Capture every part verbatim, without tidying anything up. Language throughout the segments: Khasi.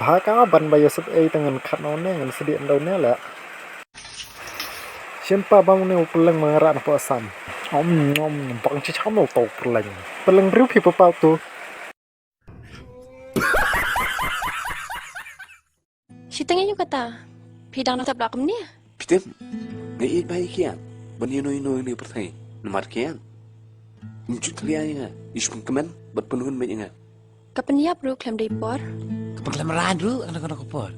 Ha ka ban ba ïa sep ei te ngan khat na une ngan sdih ynda une leh. Shen pa bam une u pylleng ma nga rah na poh Assam. Om om bang chi cham u to pylleng. Pylleng briew phi pa pau tu. Shiteng ayu kata. Phi dang na tap la kumne. Phi tip, nga ïeit bha ïa kian ban ïano ïano ïa ngi pyrthei. Namar kian ym ju thlia ïa nga, ïa shu pynkmen bad pynhun beit ïa nga. Ka pynïap ruh khlem dei por. Ka pynkhlem ran ruh kano kano ka por.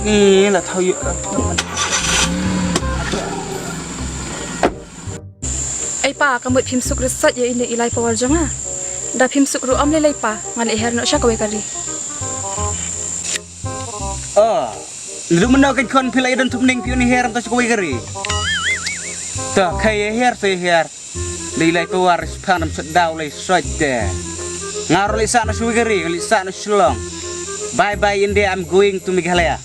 Ni la thaw ïa. Ei pa, ka mut phim suk rysat ïa ine i lai power jong nga. Da phim suk ruh ym lei lei pa, ngan leit her noh sha kawei ka ri. Oh, naduh mynno kein khon phi la ïa don thupning phi ïa her ym ta sha kawei ka ri. Ta kei ïa her sa ïa her. Lei lai power is phang dam sot daw lei sot te. Nga ruh leit sah na sha kawei ka ri, nga leit sah na Shillong. Bye bye India, I'm going to Meghalaya.